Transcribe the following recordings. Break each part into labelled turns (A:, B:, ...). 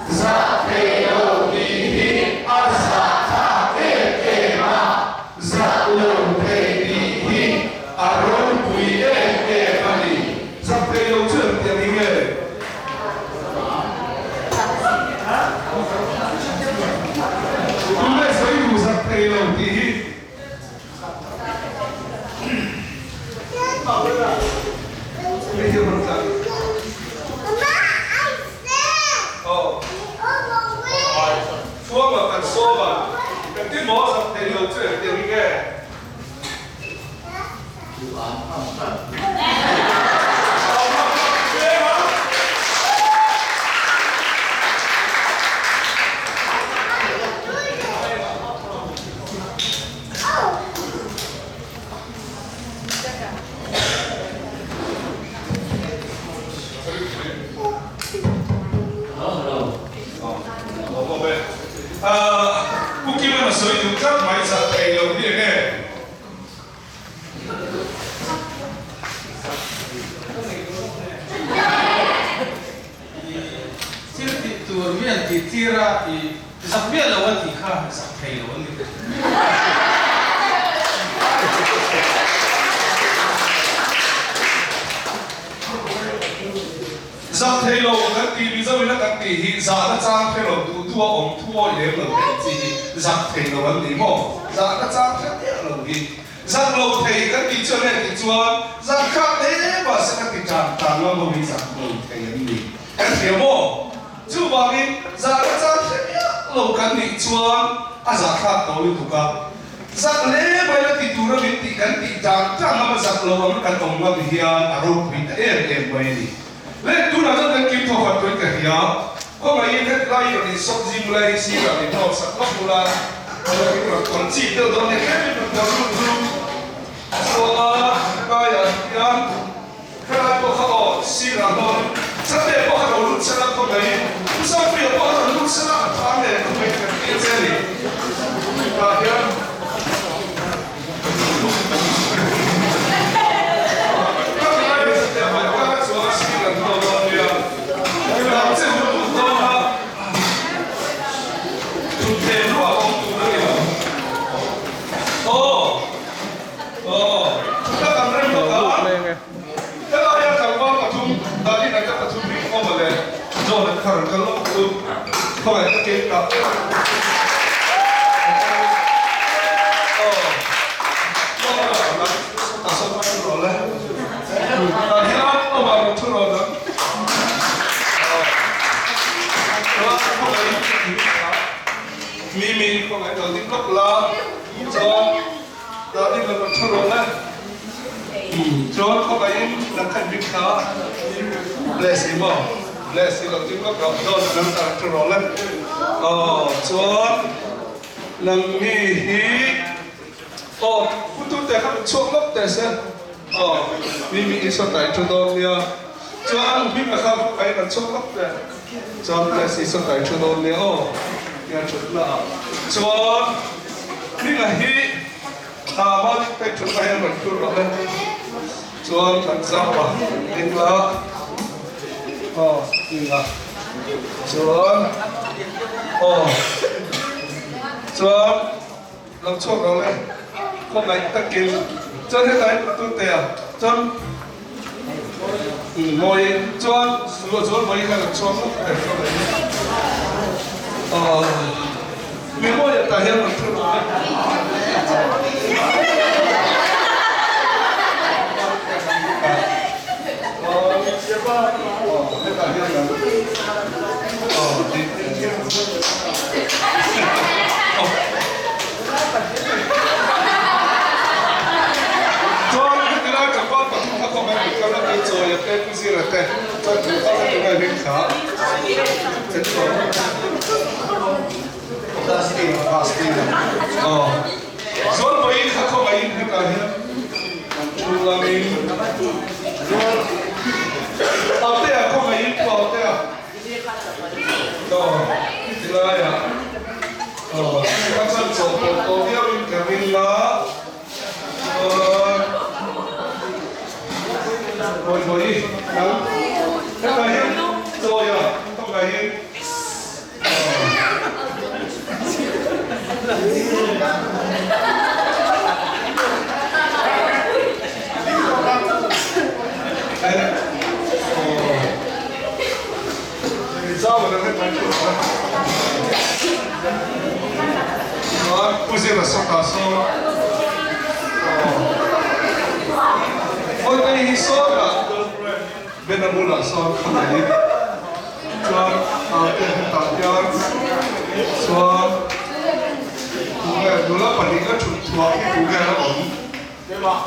A: Zah thei lo tih hi a zahthlak em em a, zah lo thei tih hi a ropui em em a ni.
B: Zah thei lo chu engtiang hi nge? Tunge sawi duh zah thei lo tih hi? Chhuanga kan sawm a, engtin maw zak thei lo chu engtiang hi nge? Pu Kiman a sawi duh tlat mai zah thei lo hi enge?
C: Thil tih tur mi an tih tir a, i zak miah lo a tih kha zak thei lo an ni.
B: Zak thei lo kan tih Mizo ina kan tih hi zahna chang hre lo duh duh a awm thuawi lem lo theih chi hi zak thei lo an ni maw? Zahna chang hre miah lo hi. Zak lo thei kan tih chuan heti chuan zak kha hle mahse ka ti tan tan lo ho hi zak lo thei an ni. Kan hria maw? Chuvangin zahna chang hre miah lo kan nih chuan a zahthlak tawh lutuk a. Zak hle mai la ti tura min tih kan tih tan tan lama zak lo ang kan awm ngam hian a ropui ta em em mai a ni. Le tunah chuan kan kim thaw khat tuin ka hria. Khawngaihin heti lai rawn insawp zing ula hei sirah min hnawt sak lawk ula, khawngaihin rawn tawn chik deuh dawn nia tlem in rawn tawn lut chu a chhuak a, helaiah hian helai pawh kha aw sirah hnawt Sunday pawh kha lo lut sela khawngaihin Pu Sangpuia pawh kha rawn lut sela a tha nen khawngaihin kan ti a che a ni. Tah hian. Nangni hi aw putute kha rawn chhuak lawk teh se aw mi mi Isua tai thu dawn nia chuan hming a kha kai rawn chhuak lawk teh chuan bless Isua tai thu dawn nia aw nia thutna ah chuan hminga hi a malik tai thutna hian rawn thur rawh le chuan kan zau a engla aw hminga Chuan aw chuan lo chhuak lo le khawngaih takin chuan hetlai tute ah chuan mawi chuan luah zual mai khan an chhuak lawk ber kha mai aw mi mawi ah tah hian rawn thu lo le. Chuan hetilai tlangval pathum kha khawm an kal a, kei Chawia te, Pu Zira te chuan thu kha ka tungai hming kha Zualbawiin kha khawngaihin hetah hian thu langin Autea khawngaihin Pu Autea aw tilaiah aw ka chuan chawhpawlh tawh viauin ka ring a chuan Bawibawi nang hetah hian Chawia khawngaihin. Chuan Pu Zira sawtah sawn aw Mawitei hi sawtah Bena bulah sawn khawngaih chuan te hetah hian chuan tunge nula pahnihna thut thuah hi tunge a awm? Hetah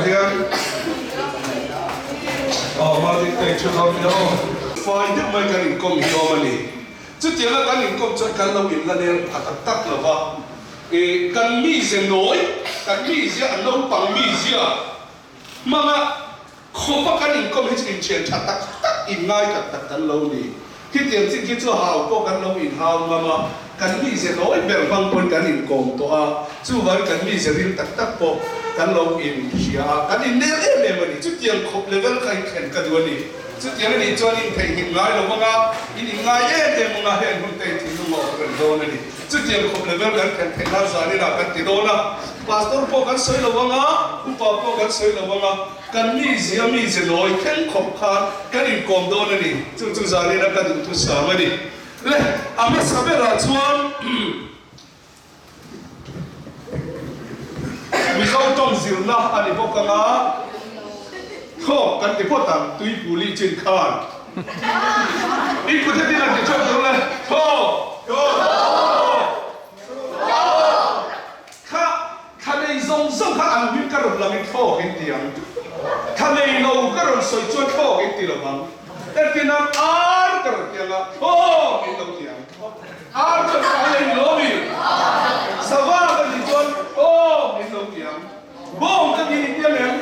B: hian aw Malik te thu dawn nia aw. Fai deuh mai kan inkawm hi awm a ni. Chutianga kan inkawm chuan kan lo inla leng pha tak tak lo va. Ih kan mize nawi, kan mizia a naupang mizia hmanga khawpa kan inkawm hi chu inthian tha tak tak, inngai tak tak kan lo ni. Khitiang chin khi chu hau pawh kan lo inhau ngam a, kan mize nawi ber hmang pawn kan inkawm tawh a, chuvangin kan mize ril tak tak pawh kan lo inhria a, kan innel em em a ni. Chutiang khawp level kha inthlen ka duh a ni. Chutiang a nih chuan intheihnghilh ngai lo vang a, in inngai em em ang a, heng hun te in thinlung a awm reng dawn a ni. Chutiang khawp level kan thlen theih nan zaninah kan ti dawn a, Pastor pawh kan sawi lo vang a, upa pawh kan sawi lo vang a, Kan mizia mize nawi thleng khawp khan kan inkawm dawn a ni. Chu chu zanina ka duhthusam a ni. Le, a hmasa berah chuan Mizo tawng zirna a ni bawk ang a, thlawk kan ti phawt ang, tuipuli chin khan. Inkut hetin an ti chhuak tur le, thlawk! Thlawk! Kha thla nei zawng zawng kha an hming ka rawn langin thlawk in ti ang. Thla nei lo ka rawn sawi chuan thlawk in ti lo ang. Entir nan ar ka rawn ti ang a, thlawk in lo ti ang. Ar chuan thla nei ni lo mi? Sava ka tih chuan thlawk in lo ti ang. Bawng ka tih in ti ang em?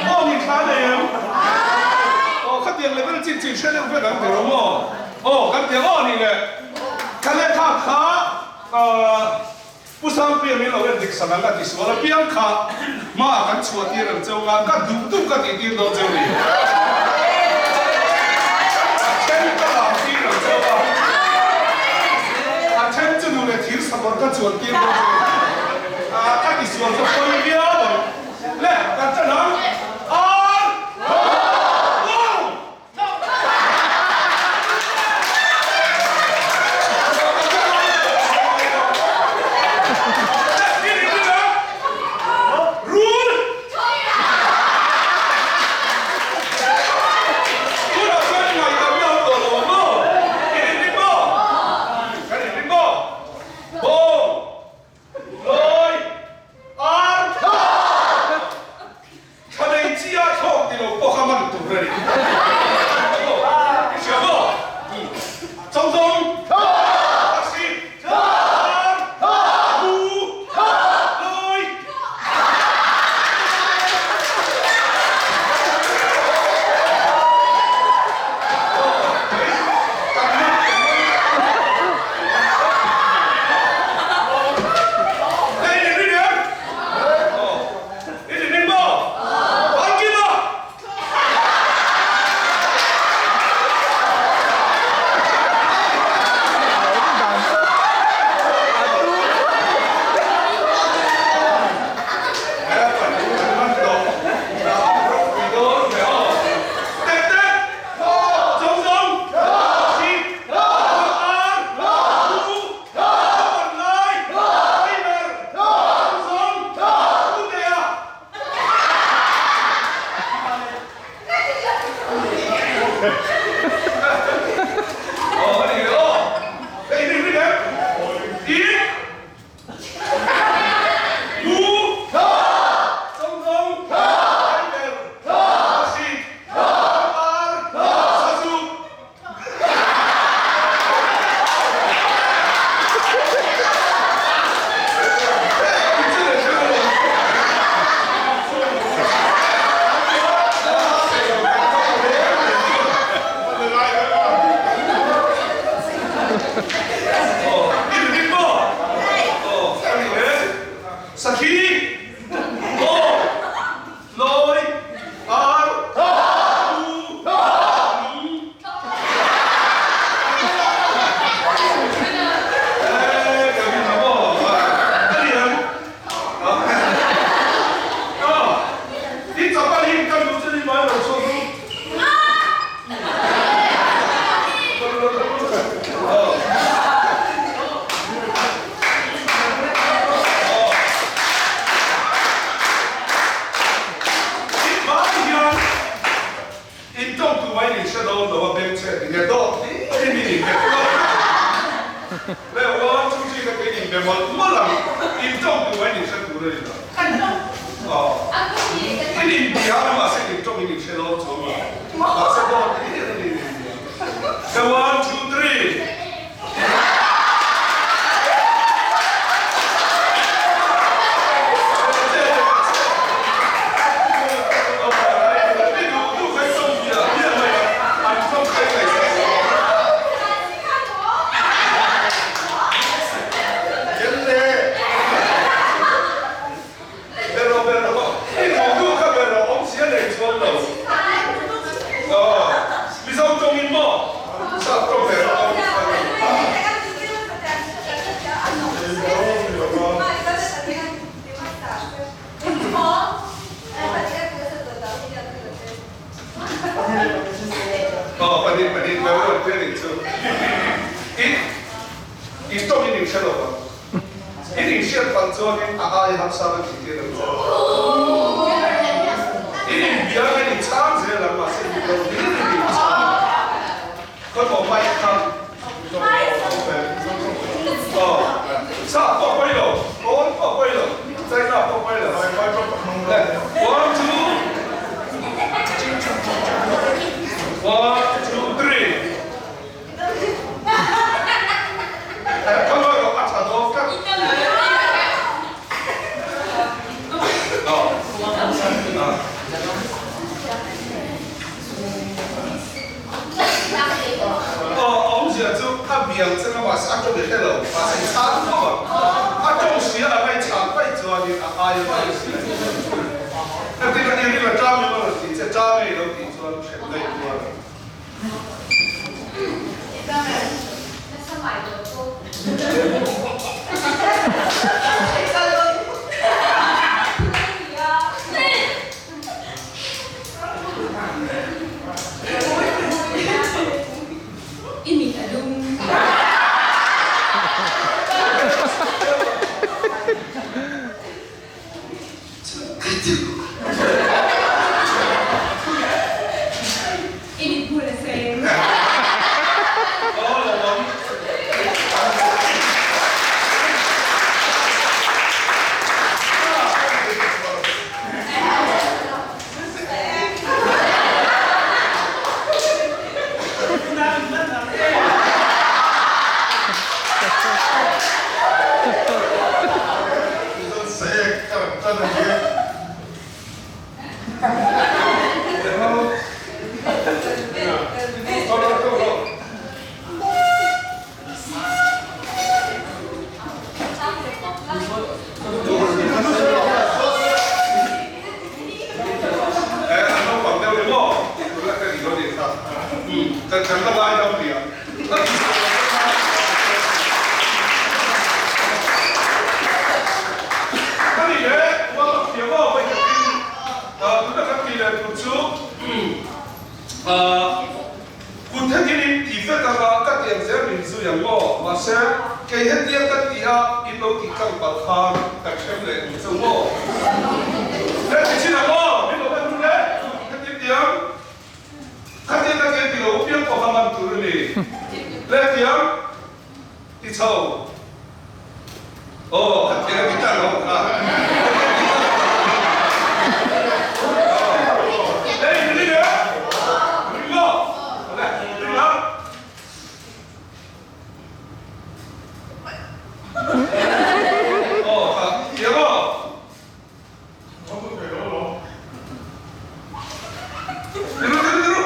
B: Bawng in thla nei em? Aw khatiang level chin chin hre deuh vek ang ti ro maw? Aw kan ti ang aw nih le. Thla lehkha kha Pu Sangpuia min lo en dik sak ang a ti sual apiang kha hma ah kan chhuah tir ang cheu nga ka duh duh ka tih tir dawn cheu ni. A then ka lam tir ang cheu a, a then chu duh leh thir sakawr ka chuan tir dawn cheu ni. Ka ti sual chu pawi viau ang. Le, kan ṭan ang. Ar! Bawng! Thla nei chi a thlawk ti lo pawh kha man tur a ni. I hria maw? Chawngzawng, Taxi, Ar, Pu, Lawi. Hei ni rin em? I ti hming maw? An kim a! Le one two three ka kei in be mawlh mawlh ang. In tawng tur mai in hre tur a ni lo. In in bia a mahse in tawng in in hre lo chuang lo. Mahse dawt in in in in bia. Le one two three. In inhriat palh chuanin a aia harsa ka tih tir ang che. In inbia ka inchhang zel ang mahse dik lo hlir in inchhang. Khaw mic kha aw sa pawh pawi lo, kawn pawh pawi lo, China pawh pawi lo. One two one two three. Ka lawi rawh a tha dawn tlat. Aw awmzia chu a biang che nga mahse a tawng i hre lo mahse i chhang tho ang. A tawng sia a ngaih chhang vaih chuanin a aia mai sia. Hetiang a nia ni la ṭam emaw rawn tih che ṭam e i lo tih chuan hrem daih tuar ang.
D: I mit a dum. I mit hmul a seng.
B: An naupang deuh ni maw? Tuna ka ti dawn nih kha. Kan kan la ngai dam nia. A ni le, uang a thiam aw mai takin tuna kan ti leh tur chu kut hetin in ti vek anga ka tiang zel min zui ang maw? Mahse, kei hetiang ka ti a in lo tih tlang palh khan kan hrem leh duh cheu maw? He ti chin ang aw, min lo en hun le, hetin tiang khatin ka tiang ti lo piang pawh kha man tur a ni. Le tiang ti chho aw khatin a ti tlang lo kha. Hei ring e, ring maw? Le ring ang. Aw kha thiam aw. Tiru tiru tiru.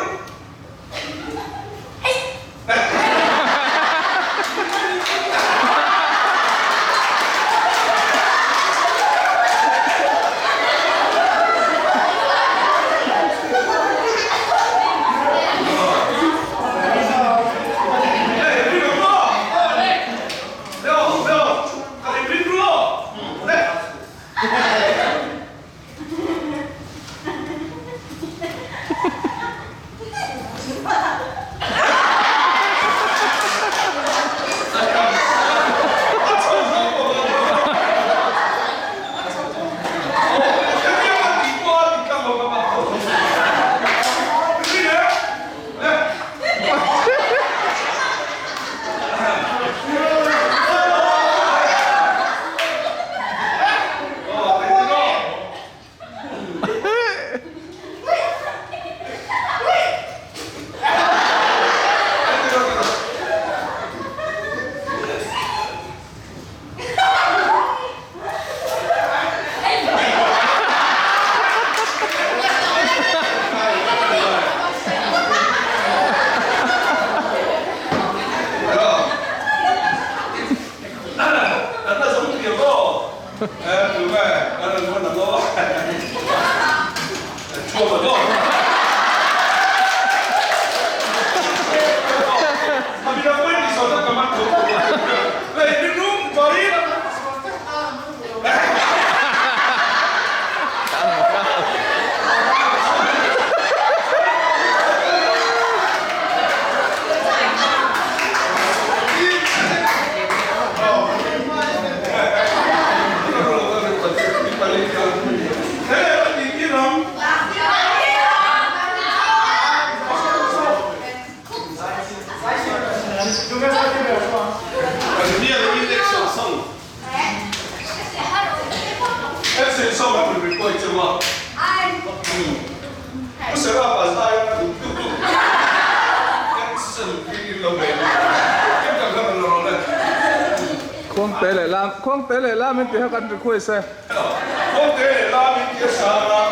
E: Khuangte leh lam Khuangte leh lam in tih kha kan request e.
B: Khuangte leh lam in tih a sang a,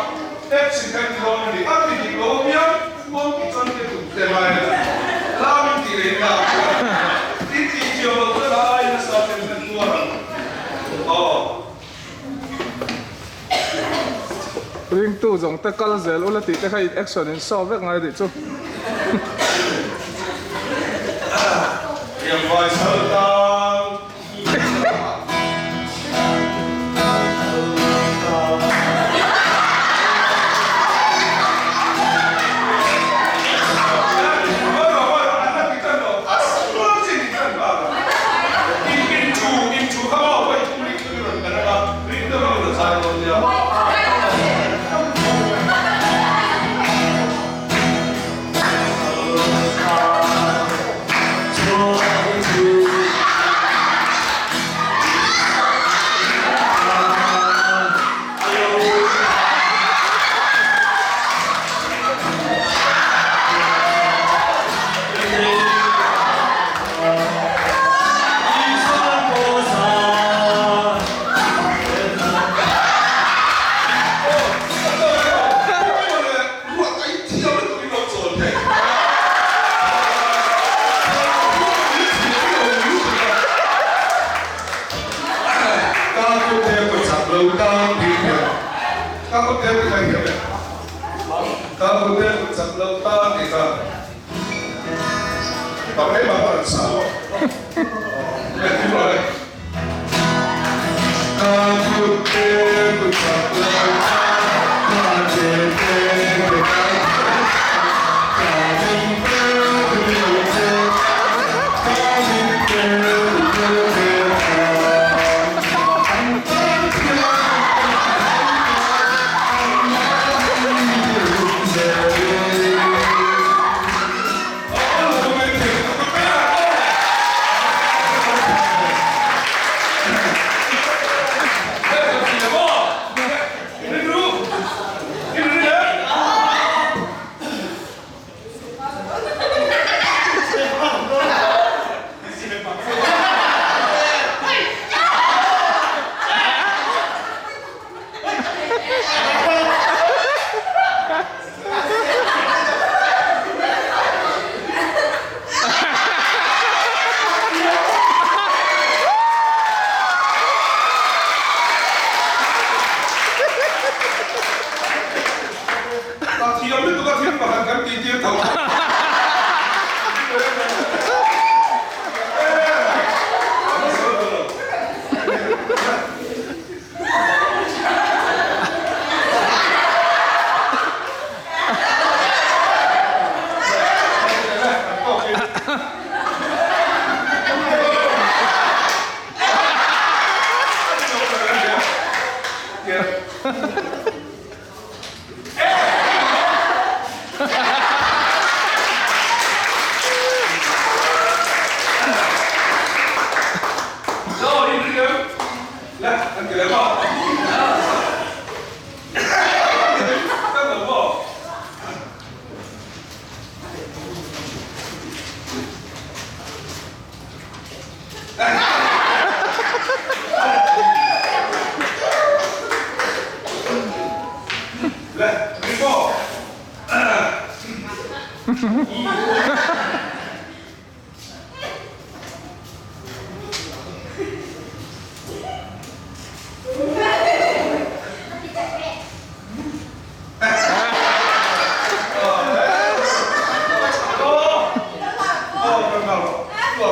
B: action kan ti dawn a ni. A ti dik lo apiang khuang tih chuan te tum te ngai a ni. Lam in tih leh lam chuan in tih thiam loh chuan a ai nasa ten kan tuar ang. Aw.
E: Ringtu zawng te kal zel ula tih te kha in action in show vek ngai tih chu.
B: Riangvai sal tang.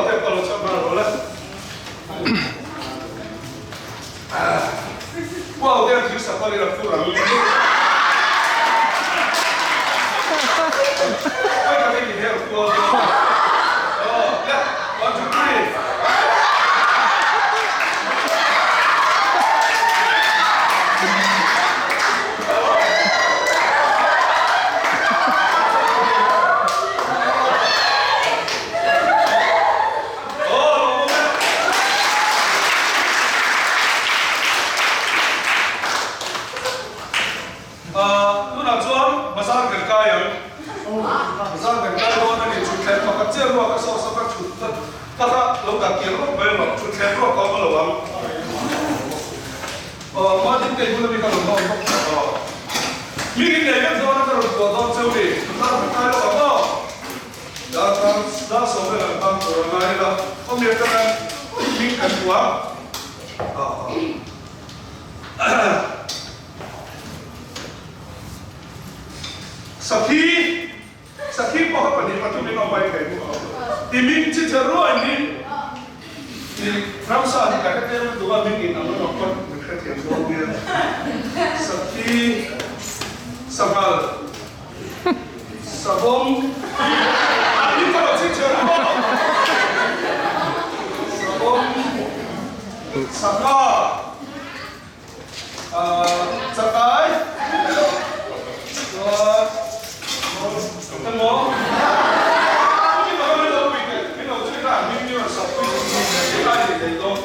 B: te pawh lo chhuak nghal rawh le. Wow te a thil sakawr in a phur ang. Oi ka ring in her kual dawn. Oh, le, 1, 2, 3. Tunah chuan bazar kan kai ang. Bazar kan kai dawn a ni. Thutthleng pakhat chiah ruak a saw sawk a thut ta tak a lo dah kiang lawk mai rawh. Thutthleng ruak a awm lo ang. Aw Martin te bula mi ka rawn hawn bawk tawh aw. Mi in nei vek dawn a ka rawn kuah dawn cheu ni. Bazar kan kai lawk ang aw. Darkar dar sawm vel an hmang tur a ngai ila, khawmi atanga hming kan hmu a. Sakhi, Sakhi pawh kha pahnih pathum in awm mai thei bawk a. I ming chi che ruai min i ramsa hi ka hre tlem lutuk a, ming in ang rawng pawn min hrethiam dawn nia. Sakhi, Sanghal. Savawm Ni ka lo chhi chher maw? Savawm Sangha Chakai Chuan Emaw Ni ka lo lo pui teh min lo chhui kha hming ni rawn sak pui teh lai ni thei dawn.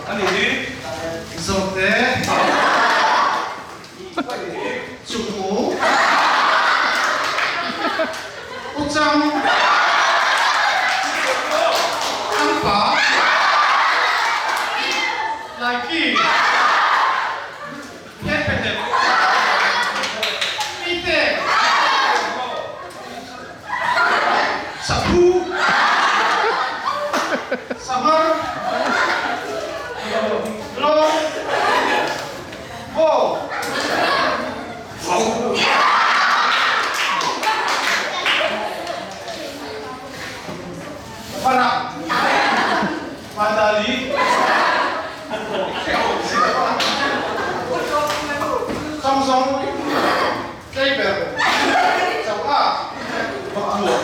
B: Ani hi.
A: Zawhte Chukmu Uchang Angpa Laiki Phenphenep Mite Saphu Sanghar Lawng Bawng Farak Mandali Chawngzawng Tleiber Choka Bakbuak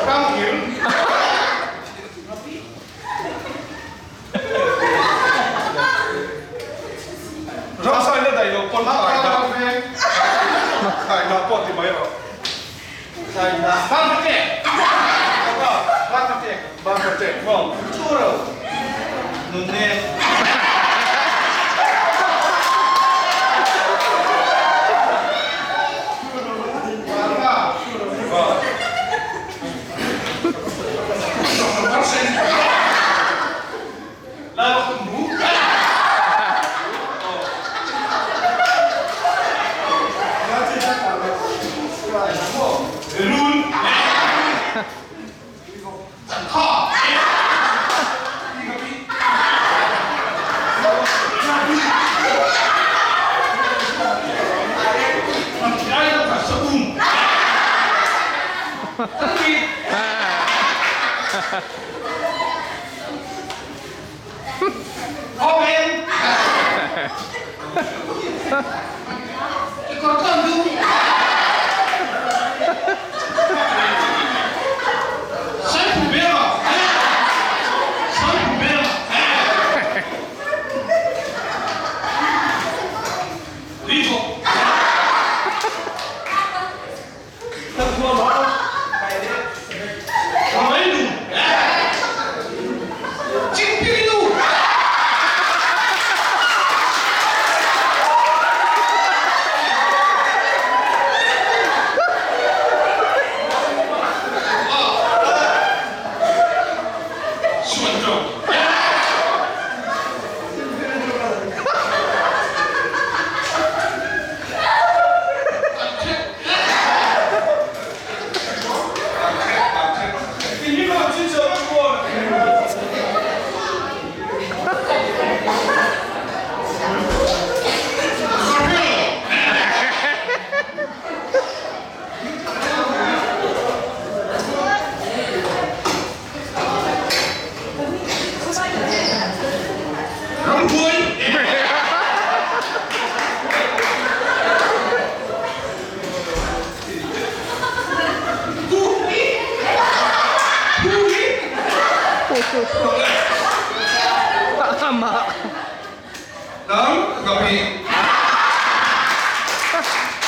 A: Kangkir
B: Ramsai la daih lo pawn kai dah pawh ti mai rawh. Ramhuai. Nang ka pi.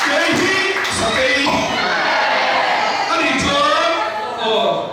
B: Kei hi sakei a nih chuan aw.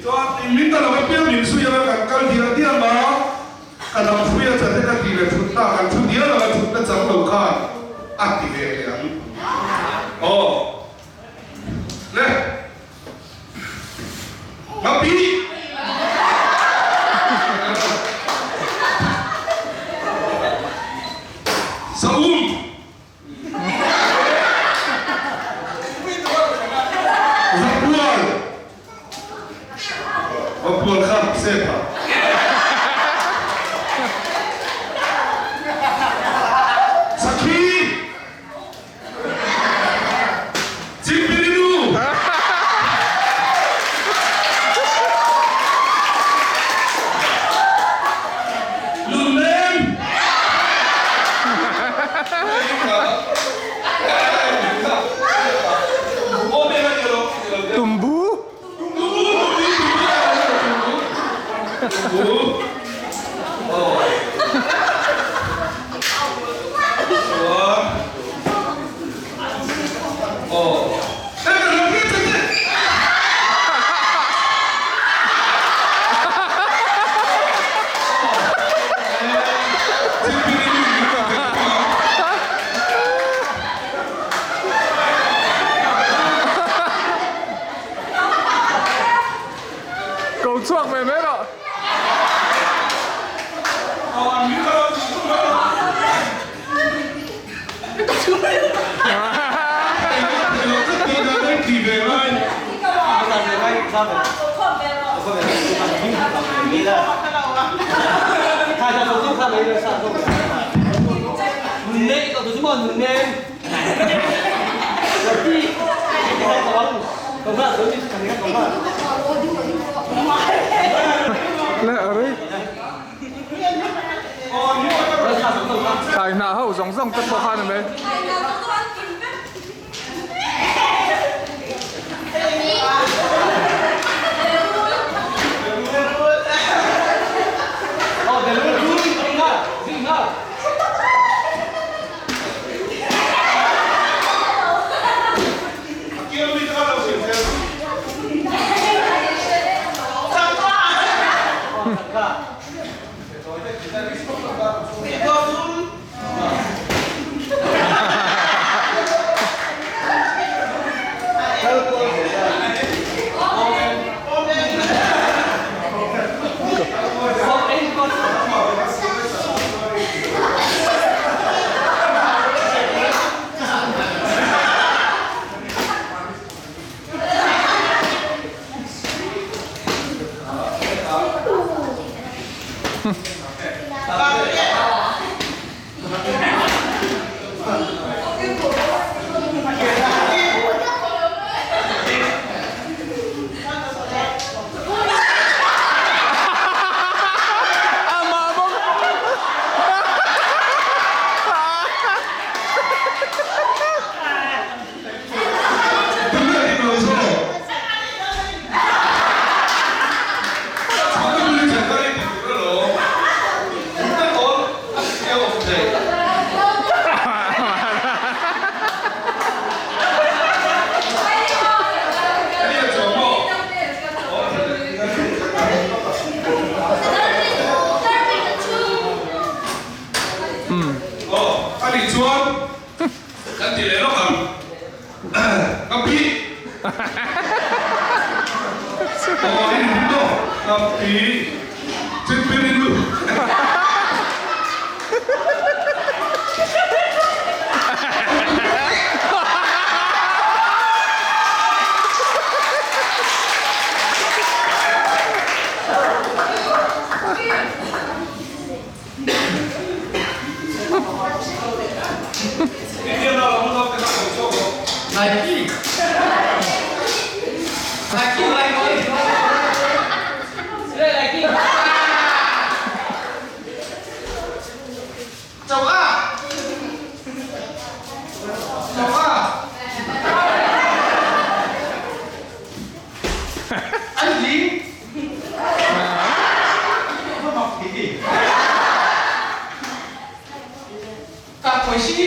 B: Chuan in min ta lo apiang min zui anga kan kal dial diam a, ka dam hrui a chate ka ti leh thutna kan thu dial anga thutna chang lo khan a ti ve leh ang. Aw le Ngapi! Saum! Vapual Vapual kha sep a. Sakhi Chingpiri nu Lunleng.
E: Tumbu. Ko chhuak ve mai rawh. Le a rei. Thlai hnah ho zawng zawng te pawh khan a mai. Amah bawk.
B: Kan ti leh lawk ang. Ka pi. Aw in hmu tawh. Ka pi. Chingpir in lu.
C: Choka! Choka! An hling! Ka mak thei. Ka pawisi!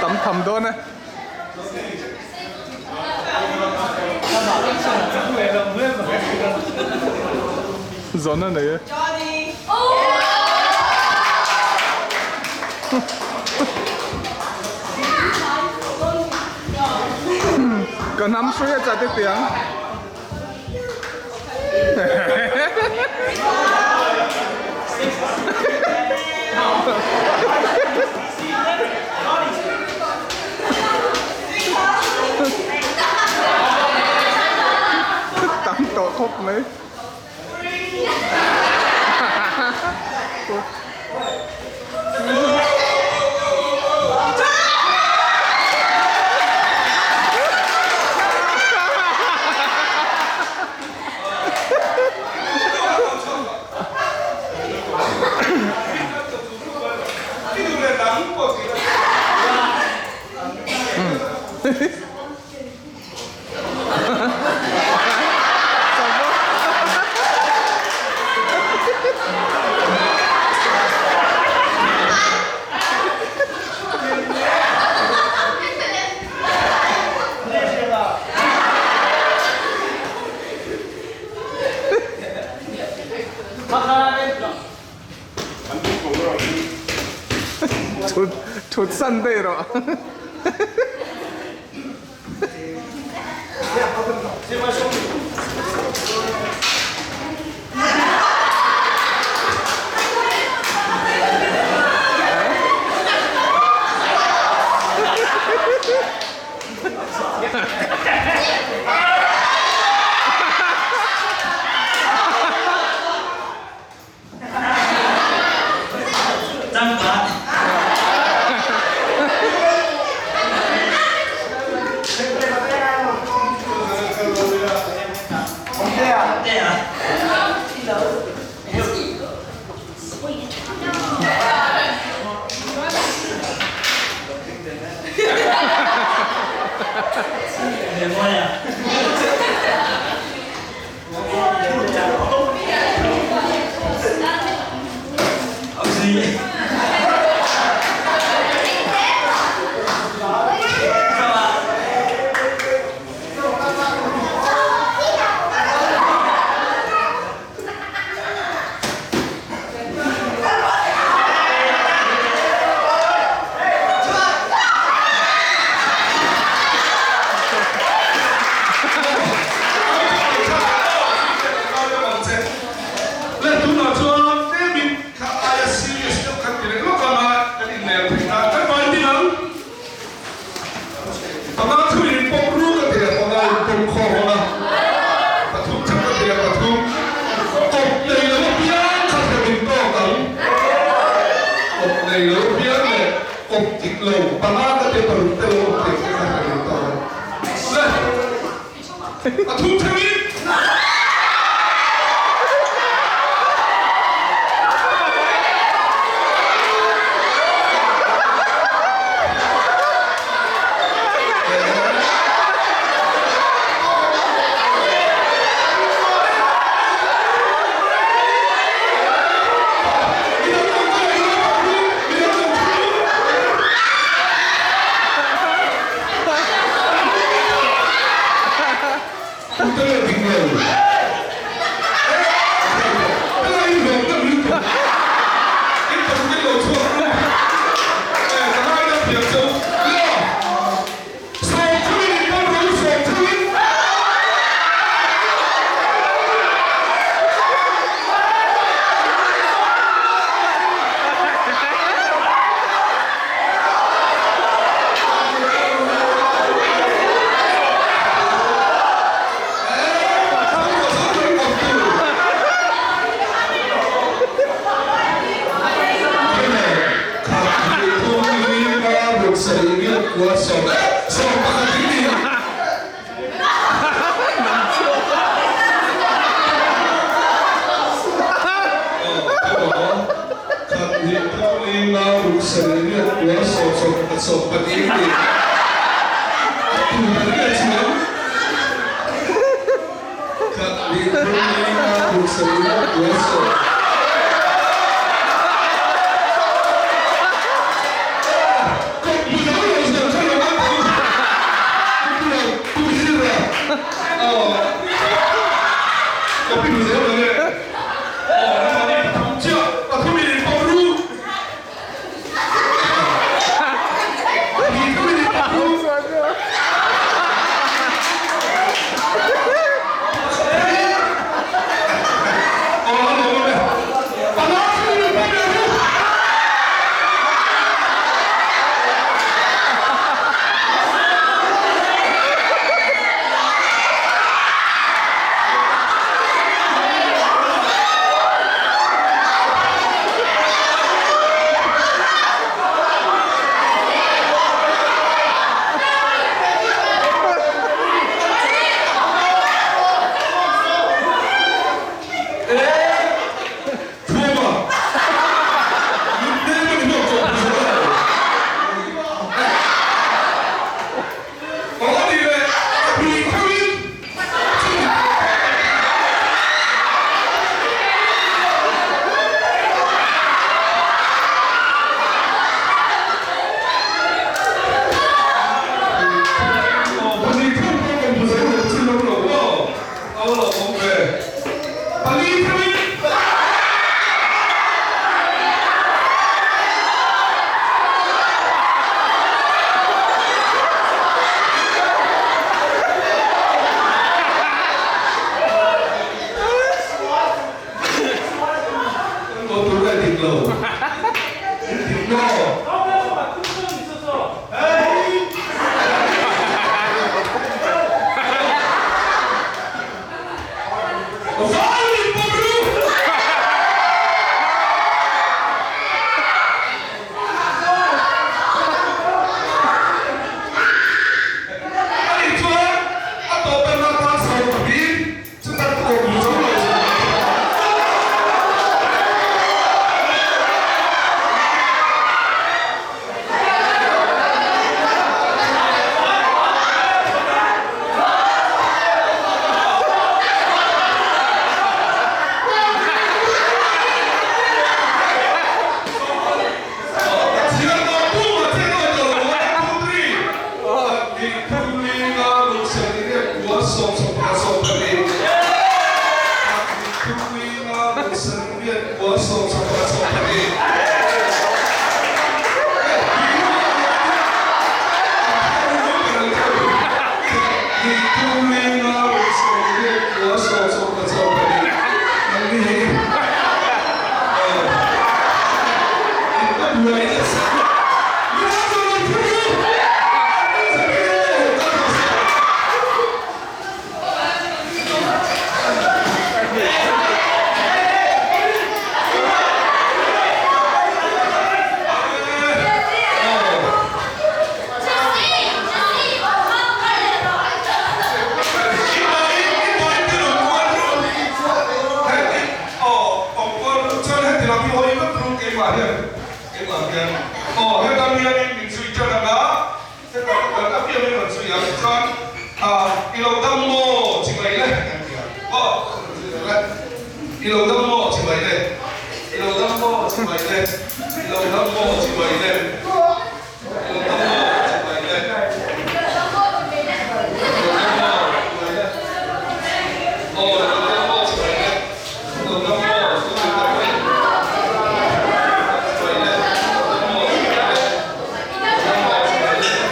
E: Tam tham dawn e. Zawn a nei e. Ka hnam hrui a chat e tiang. Tam tawh khawp mai. Thut thut san daih rawh.
B: Le tunah chuan tlemin kha aia serious deuh kan ti leh lawk ang a, kan inlel theih nan kan vai ding ang. Panga thu in pawm ru ka ti leh panga in pawm khawm ang a, pathum chak ka ti leh pathum kawp nei lo apiang kha hrem in tawk ang. Kawp nei lo apiang leh kawp dik lo panga ka ti paruk te lo awm thei te kha hrem in tawk ang. Le pathum theuh in. Heta hianin min zui ṭan ang a, heta ka kal apiangin rawn zui ang. Chuan, I lo dam maw chibai le? Kan ti ang. Aw, rawn zui ang le. I lo dam maw chibai le? I lo dam maw chibai le? I lo dam maw chibai le? I lo dam maw chibai le? I lo dam maw chibai le? Aw, i lo dam maw chibai le? I lo dam maw chibai le? Chibai le? I lo dam maw chibai le? I lo dam maw chibai le?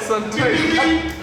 E: Concentrate.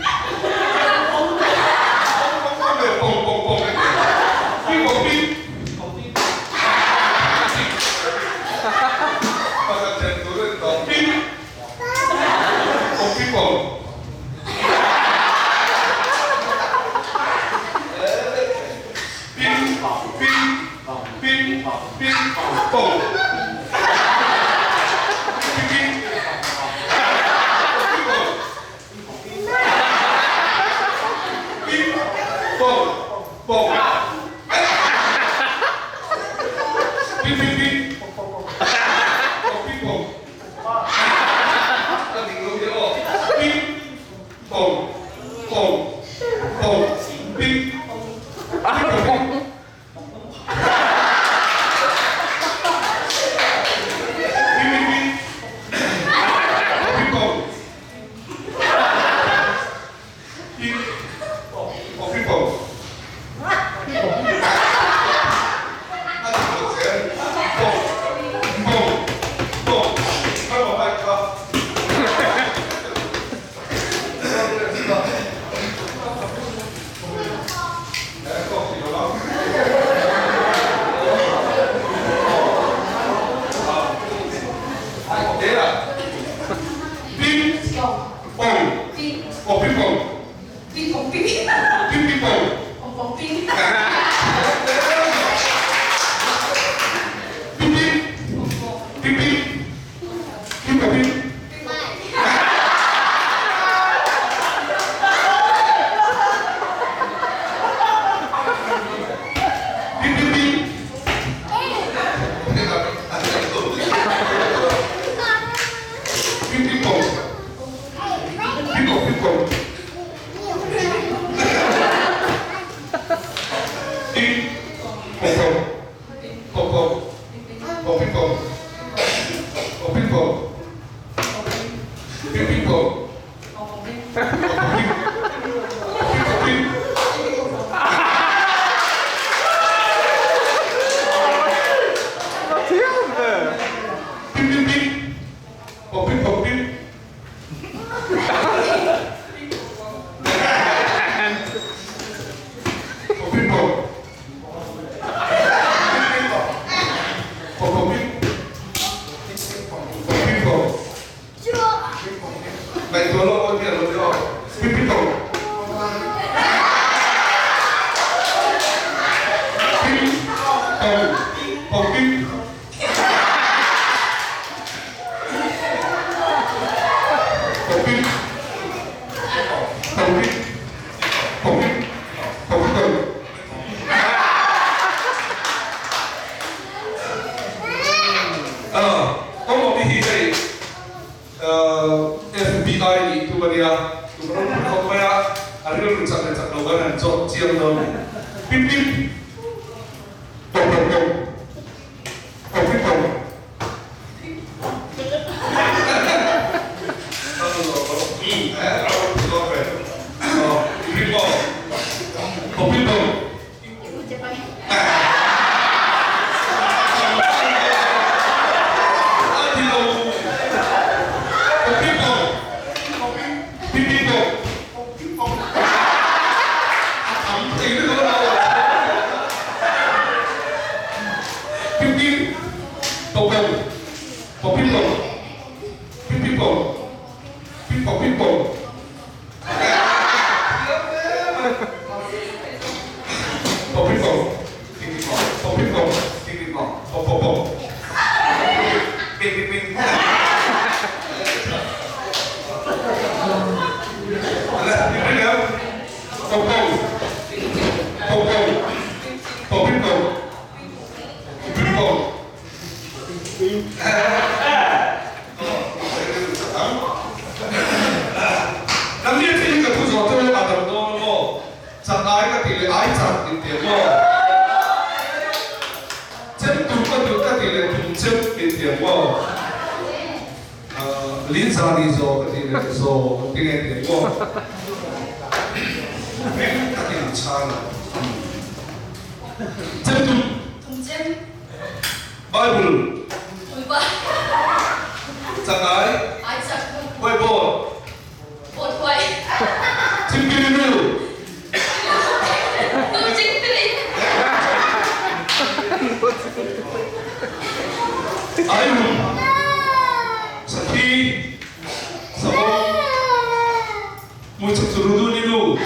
B: Chukchu Rudu Ni Lu.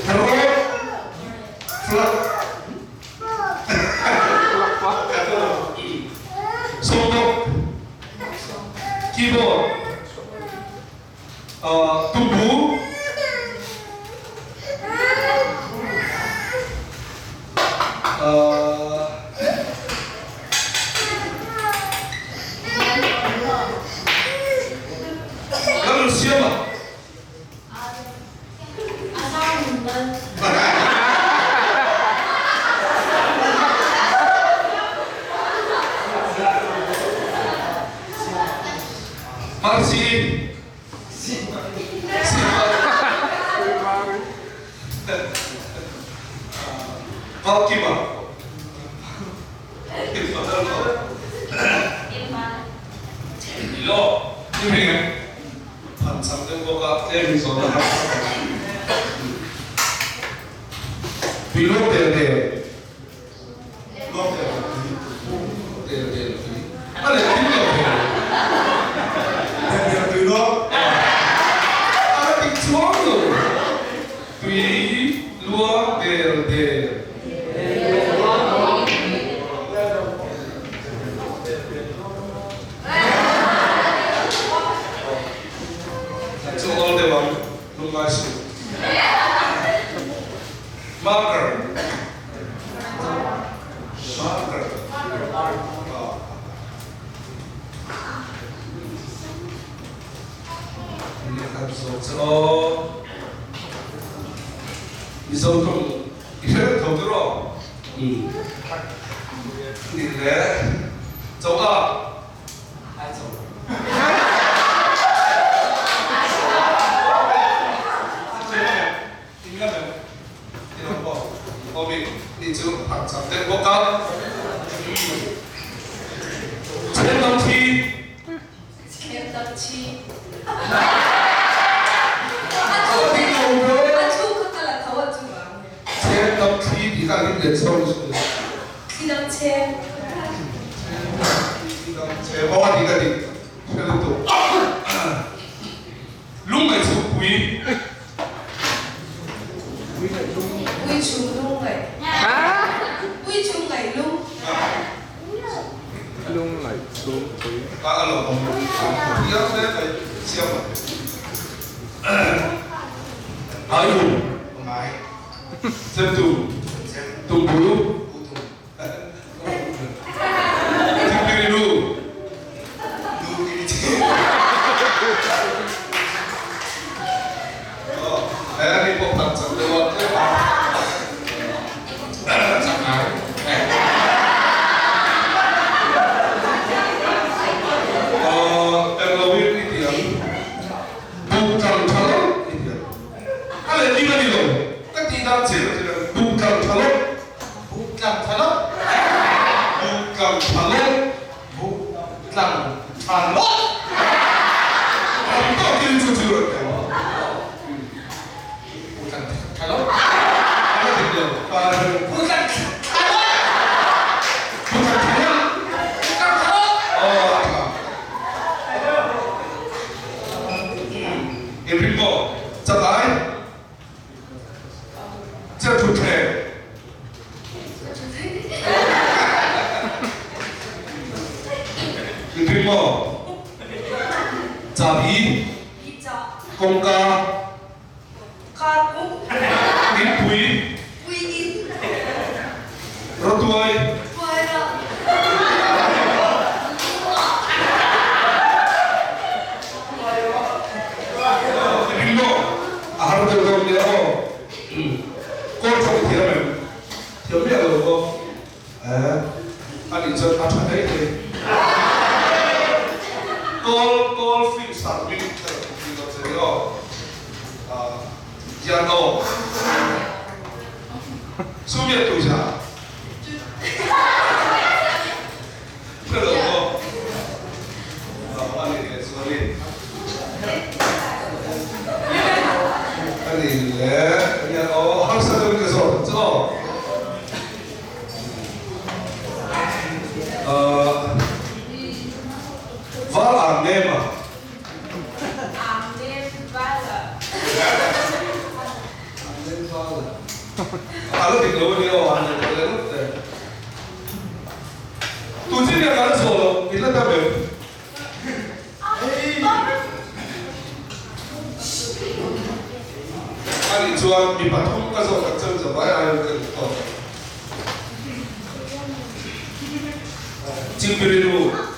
B: Rawt Flak Sawmdawk Keyboard Tumbu Lalnunsiama. Marsi. Valkima. Lo. Phan chang deuh bawk a, tlem in zawhna har tak a ni. Tui luang tel tel. Luang tel tel tui. Tel tel tui. A leh thil lo thei lo.
A: Tel tel tui luang.
B: A la dik chuang lo. Tui luang tel tel. Chu awl deuh ang, lungngai suh. Marker. Marker. Lehkha zawk chu aw. Mizo tawng i hre vek tho tiraw? Ni le. Choka. Lungngaih chhukpui.
D: Pui chung lungngaih. Pui chung ngaih lung.
E: Lungngaih chhungpui.
B: Ka a lo awm hial hle mai siam a. Aium.
A: Ngai.
B: Chemtum. Tumbu.
C: Buk tlang tha lo.
B: Buk tlang tha lo.
C: Buk tlang tha lo.
B: Tam tawkin chu chu rawn thleng.
C: Buk tlang tha lo.
B: A la dik lo.
C: Buk tlang tha lo.
B: Buk tlang tha lo.
C: Buk tlang tha lo.
B: Aw a tha. Inring maw? Chakai. Chiah thutthleng. Inring maw? Chabi. Kawngka. Inpui. Rawtuai. Inring maw? A har deuh deuh nia aw. Kawl thawk i thiam em? Thiam miah lo maw? Eh, a nih chuan a tha daih daih. Kawl, kawl film star hming ka rawn hmu dawn che nia aw. Ah, Jian aw. Sumiat tu cha. Hre lo maw? A ni leh chuan i. A ni leh, nia aw, harsa deuhin ka zawt ang chu aw. A la dik lo a nia aw, han ngaihtuah leh lawk teh. Tun chin hian ka la chhuah loh, i la dam em? A nih chuan mi pathum ka zawh tak cheu zavai aiin ka duh tawk. Chingpiriru.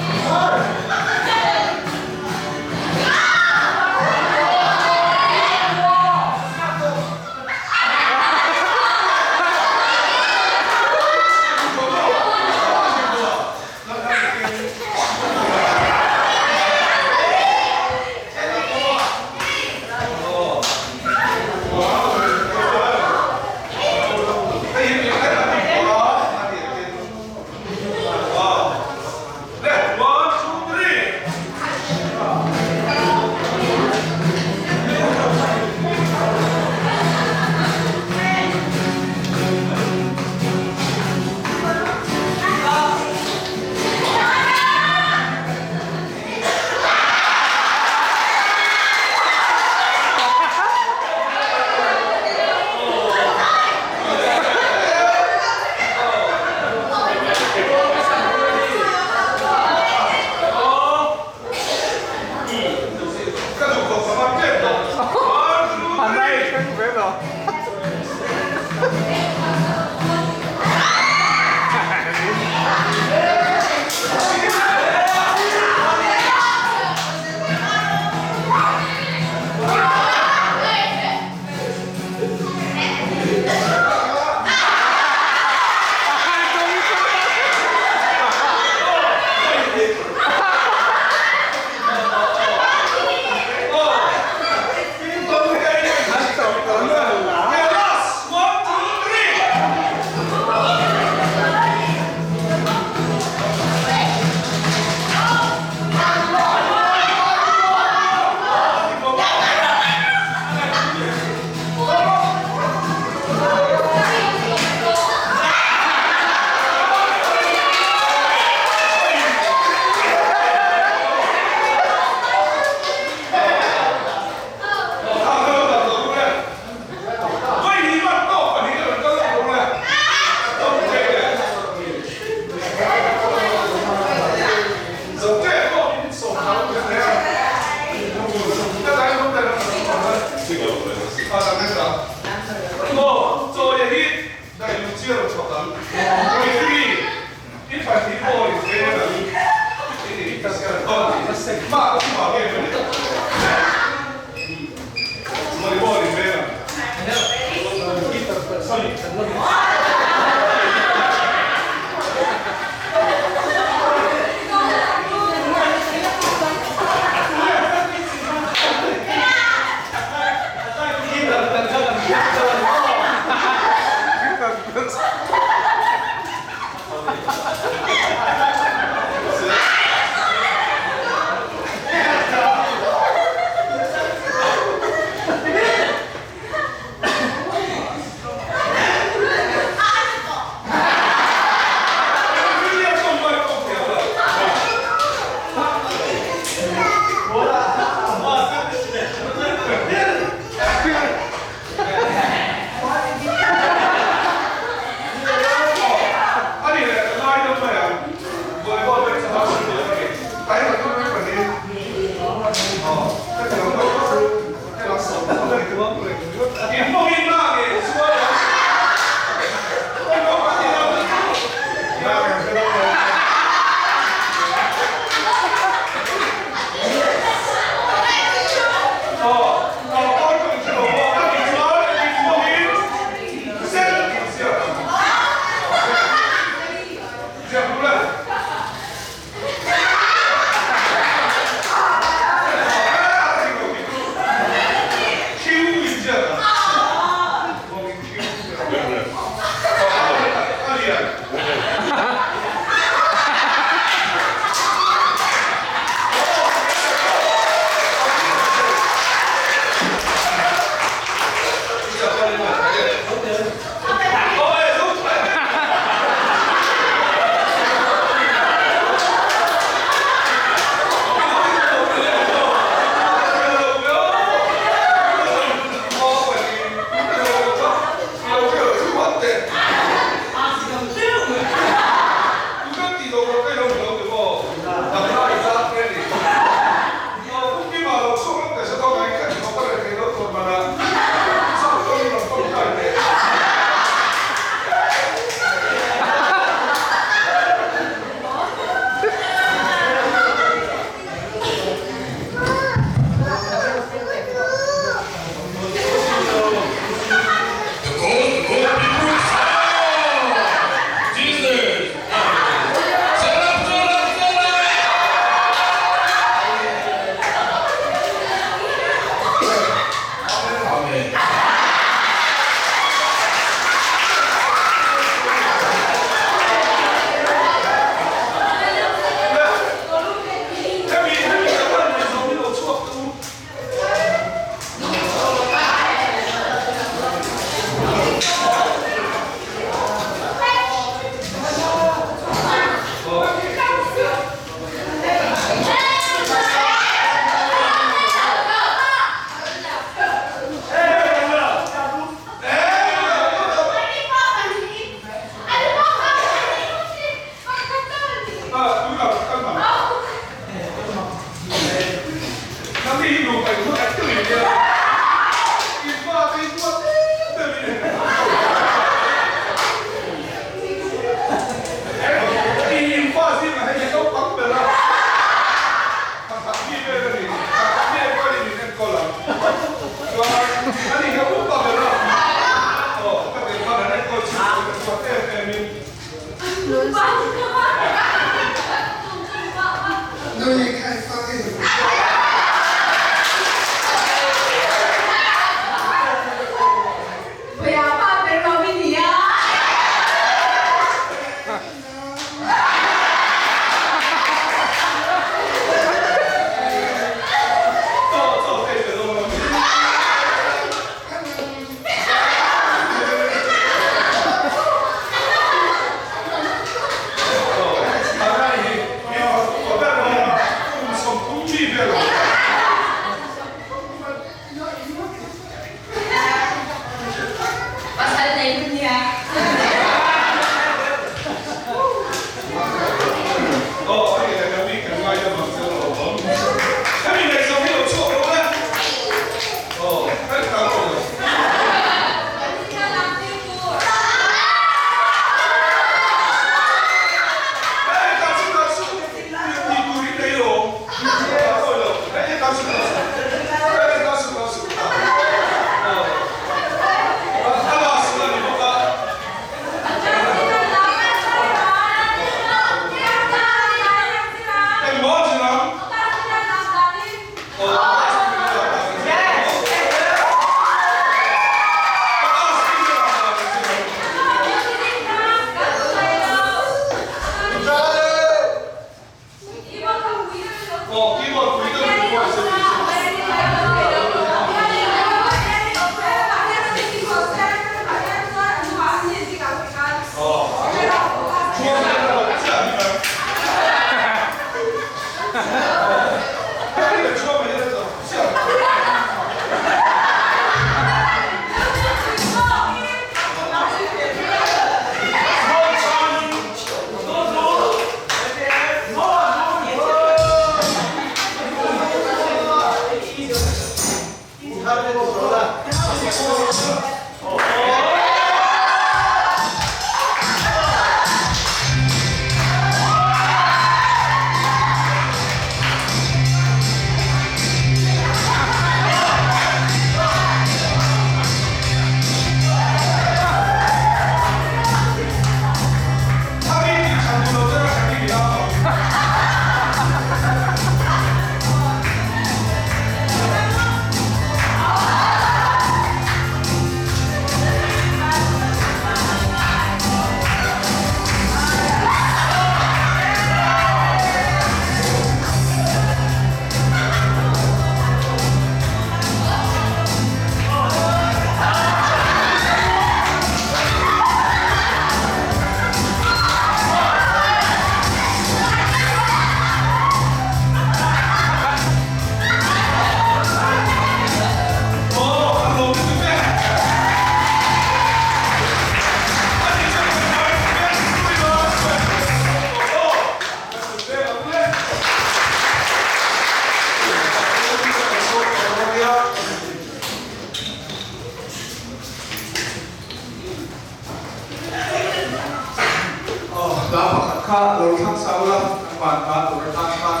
E: Hla pakhat kha lo thlang sa ula kan van ta tur atan khan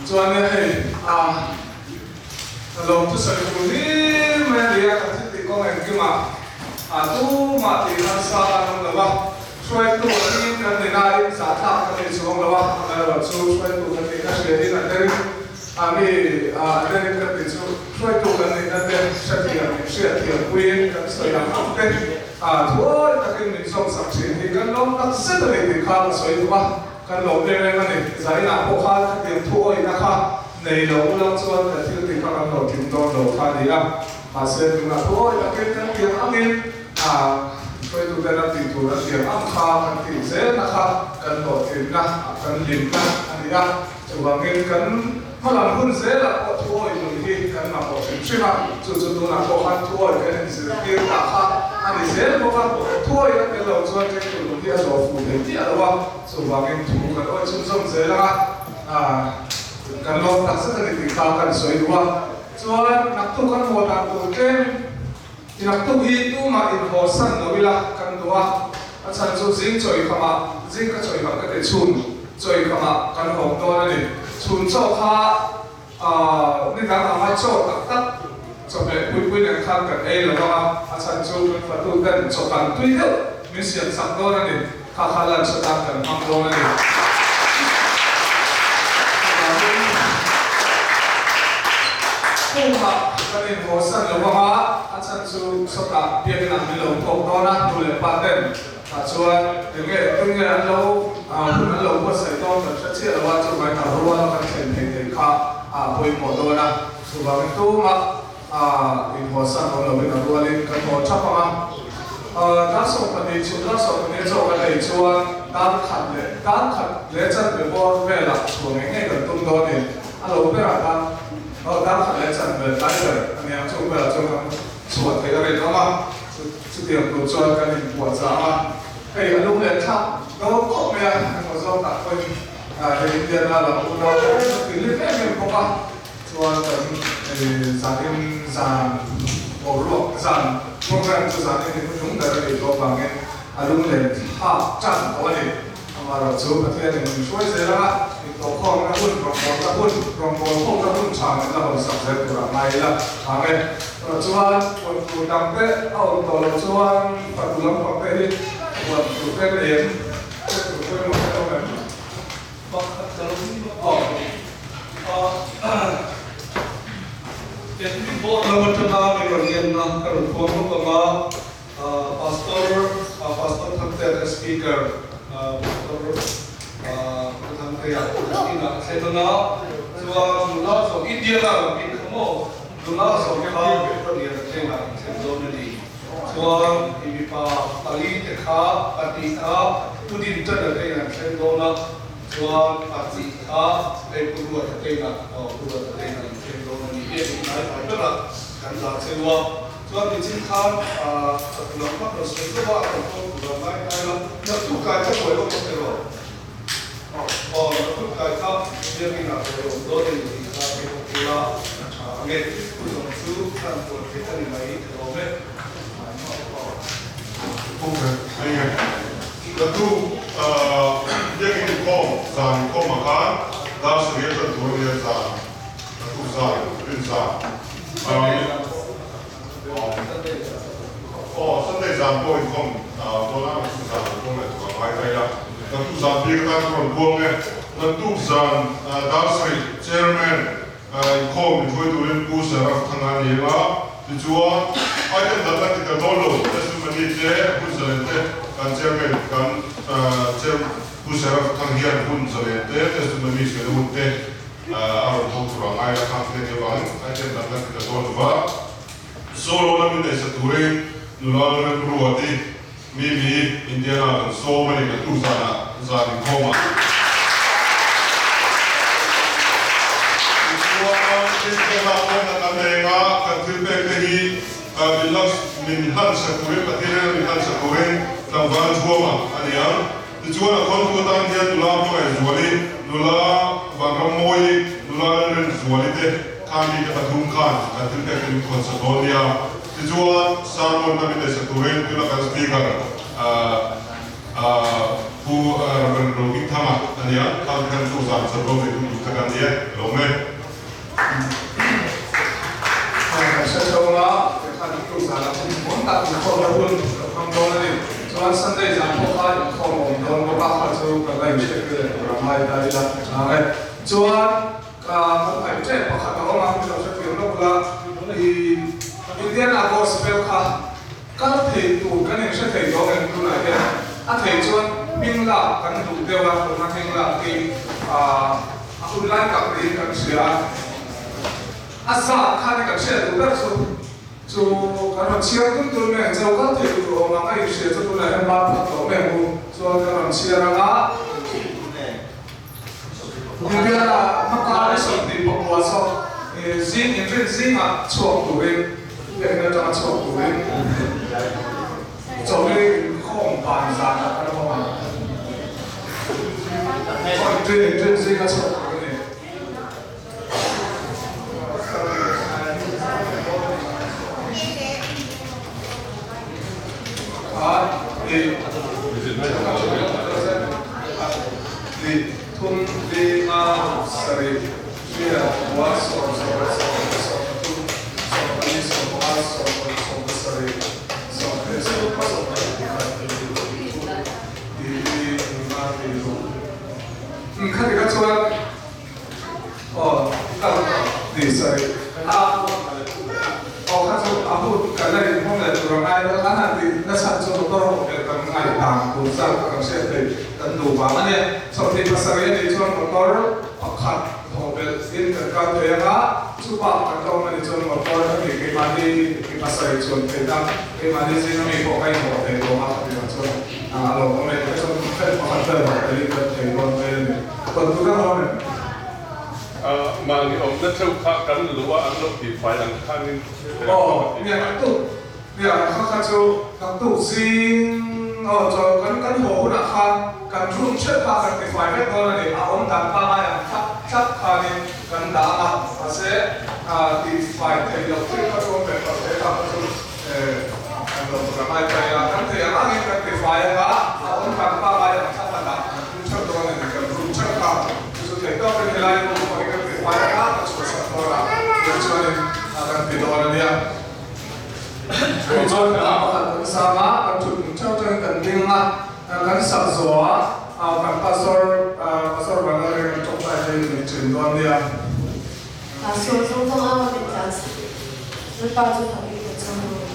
E: chuan hei a lawm thusawi tur hlim mai a ni a, kan thil tih kawng engkimah a tumah tih harsa an awm lo a, hruaitu atangin kan ni nain zahthlak kan nei chuang lo a, amaherawhchu hruaitu kan nihna hriatin a terin A mi a rin ka ti chu hruaitu kan nihna te hrethiam min hriatthiam puiin kan sawi ang ang te a thuawi takin min zawmsak thin hi kan lawm tak zet a ni tih kha ka sawi duh a, kan lawm em em a ni. Zainah pawh khan khatiang thuawihna kha nei lo ulang chuan kan thil tih kha kan lo tling dawn lo kha a ni a, mahse tunah thuawi takin kan tiang angin a hruaitu ten a tih tur an tiang ang kha kan tih zelna kha kan hlawhtlinna kan hlimna a ni a. Chuvangin kan hmalam hun zelah pawh thuawi nun hi kan mamawh hrim hrim a, chu chu tunah pawh khan thuawi kan inzirtir ta kha a ni zel bawk a, thuawi a tel lo chuan tlengtu nun hi a zawh fuh thei chiah lo a, chuvangin thu kan awi chhunzawm zel ang a, kan lawm tak zet a ni tih kha kan sawi duh a, chuan naktuk kan haw dan tur tlem i naktuk hi tumah inhawsan lo ila kan duh a, a chhan chu zing chawi khamah zing ka chawi kham ka ti chhun. Chawi khamah kan hawng dawn a ni. Chhun chaw kha ni dang anga chaw tak tak chawhmeh pui pui nen khan kan ei lo vang a, a chhan chu kan fatu ten chaw kan tui deuh min siam sak dawn a ni. Kha kha lunch atan kan hmang dawn a ni. Chuvangin pumah kan inhawsan lo vang a, a chhan chu sawtah biakinah min lo thawk dawn a, nu leh pa ten. Tah chuan enge engtin nge an lo hun an lo buatsaih dawn kan hre chiah lo a, chuvangin a rual kan thlen thei thei kha a pawimawh dawn a, chuvangin tumah inhawsan awm lovin a rualin kan haw thap ang a. Dar 12 chhun dar 12 chaw kan ei chuan dar khat leh dar khat leh chanve bawr velah chhuah ngei ngei kan tum dawn in a lo berah khan dar khat leh chanve tlai ber a niang chung velah chuan kan chhuah theih a rinawm a. Chutiang tur chuan kan inpuahchah a, hei a lung leh thlak dawn khawp mai a, engmaw zawng tak pawhin hei Indiana lam unau te hi an tihlim em em bawk a, chuan kan zanin zan boruak zan program chu zanin hi hnuhnung ber a nih tawh avangin a lung leh thlak tan tawh a ni. Amaherawhchu Pathianin min hruai zel ang a, intawhkhawmna hun, rawngbawlna hun, rawngbawlkhawmna hun tha min la hawn sak zel turah ngai ila tha nge. Chuan huan tur dang te a awm tawh loh chuan fatu lampang te hi huan tur te nei em? Hriat tur pawimawh te awm em?
B: Pakhat ka lo ni bawk a. Ethnic board lam atanga min rawn ngenna ka rawn phuang lawk ang a. Pastor Pastor Thangtea ka speaker Pastor Pu Thangtea inah a thlen ang a, chuan nula zawng India la lam bik kha maw nula zawng kha Pathian thlengah an thlen dawn a ni. Chuan i mipa pali te kha pahnih kha. Pu Dinṭana te in an thleng dawn a, chuan a chi kha hei Pu Ruata te inah aw Pu Ruata te inah an thleng dawn a ni e tih hnai fai berah kan dah cheu a. Chuan nichin khan a tu lam vak lo sawi deuh a, a rawn tawn tur a ngai ngai la, naktuk kai kha buai lawk awm emaw? Aw, naktuk kai kha biakin ah buai awm dawn a ni tih kha hre bawk ila a tha ang e. Pu zawng chu hran puan theih a ni mai ka lawm e.
F: Naktuk biakin inkhawm zan inkhawm ah khan dar sarih atang tur a nia zan naktuk zan rin zan. Aw, Sunday zan pawh inkhawm dawn a, naktuk zan an khawm leh tuk a ngai daih a. Naktuk zan bik atan ka rawn buang e. Naktuk zan dar sarih Chairman inkhawm inhruai turin Pu Saraf Thanga a ni ang a, tichuan item dang kan ti ta dawn lo, testimony te, hun zalen te kan Chairman kan Chair Pu Saraf Thang hian hun zalen te, testimony sawi hun te, A rawn thawk tur a ngai a, khang te nia vangin item dang kan ti ta dawn lova. Solo lamin neih sa turin nula Lalrem Ruati, Mimi, Indiana kan sawm a ni kan tuk zanah zan inkhawmah. Tichuan thil pek ah pawh hna kan nei anga kan thil pek te hi min la min hlan sak turin Pathian nen min hlan sak turin tlangval thuama a ni ang. Tichuan a khawntu atan hian nula Hmangaihzuali, nula Vanrammawi, nula Lalrinzuali te khan mite pathum khan kan thil pek te min khawn sak dawn nia. Tichuan sermon na min neihsak turin tuna kan speaker Pu Rev. Rohingthanga a nia, khang te khan chu zan chawlh rawh nei tum tur kha kan ni e, ka lawm e.
E: Kan hre tho a, khan tukzan ah hun hmuam tak inkhawm na hun ka hmang dawn a ni. Chuan Sunday zan pawh kha inkhawm a awm dawn bawk a, kha chu kan la inhriat vel leh tur a ngai ta ila ka chang e. Chuan ka kan ngaih ṭep pakhat a awm a, min lo hrethiam lawk la, i Indiana Gospel kha kal thei tur kan inhre thei tawh em tunah hian a thei chuan hming lak kan duh deuh a, tuna hming lak hi a hun lai tak niin kan hria a. A zat khan kan hriat duh ber chu chu kan rawn chhiar tum tum mai ang chau kal thei tur awm ang a inhria chu tunah hian ban phat tawh mai ang u chuan kan rawn chhiar ang a. Indiana hmaka i 29 saw zing inrin zingah chhuak turin biakinn atanga chhuak turin chawlei inkhawm ban zanah kan awm ang. Aw inrin inrin zinga chhuak tur a ni. Aw kal ni sawi a aw kha chu a hun kan la inhawng leh tur a ngai lo an han tih nachhan chu motor ho ber kan ngai dan tur zat kha kan hriat thei kan duh vang a nia 27 a nih chuan motor pakhat thawh belh in kan kal thei ang a chu bak kan la awm a nih chuan motor a nih keimahni mi pasarih chuan theihna keimahni zinga mi pawh ka inhawh thei tawh a khatih ang chuan a lawm awm e tih chuan fel pakhat vel hawh telin kan thei dawn mai a ni. Kawttu dang awm em?
G: Mahni awmna theuh kha kan luh a an lo tihfai ang khanin
E: Aw, nia naktuk, nia kha kha chu naktuk zing aw chaw kan kan haw hunah khan kan room theuh kha kan tifai vek dawn a ni, a awm dan pangai ang thlap thlap khanin kan dah ang a, mahse tihfai theih loh thil kha chu awm ve phawt hle kha kha chu kan lo tur a ngai phei a, kan theih ang angin kan tifai ang a, a awm dan pangai ang thlap a dah kan tum theuh dawn a ni, kan room theuh kha chu chu theih tawkin helai room pawh hi kan tifai ang a, kan chhuahchhuah dawn a, tiang chuanin kan ti dawn a nia. Chumi chuan kan pakhat kan sang a, kan thut hmun theuh theuhin kan ding a, kan sak zawh a, kan pastor pastor Vanlalreng kan tawngtai te hi min thin dawn nia.
D: Pastor Zotawng a rawn intlan sak. Lalpa chu fak in ka chang dawn.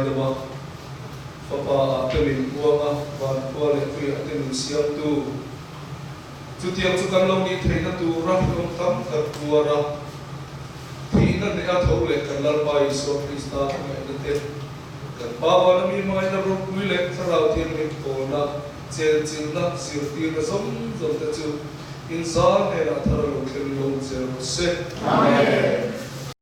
B: ngaidam a, Fapa ah te min uang a, van khua leh tui ah te min siamtu. Chutiang chu kan lo nih theihna tura hlawm tam tak tuar a, thihna hneha tho leh kan Lalpa Isua Krista hmangaihna te, kan Pa vana mi hmangaihna ropui leh Thlarau Thianghlim pawlna, chenchilhna, zirtirna zawng zawng te chu inzal hnenah thar a lo thleng lo zel rawh se.
A: Amen.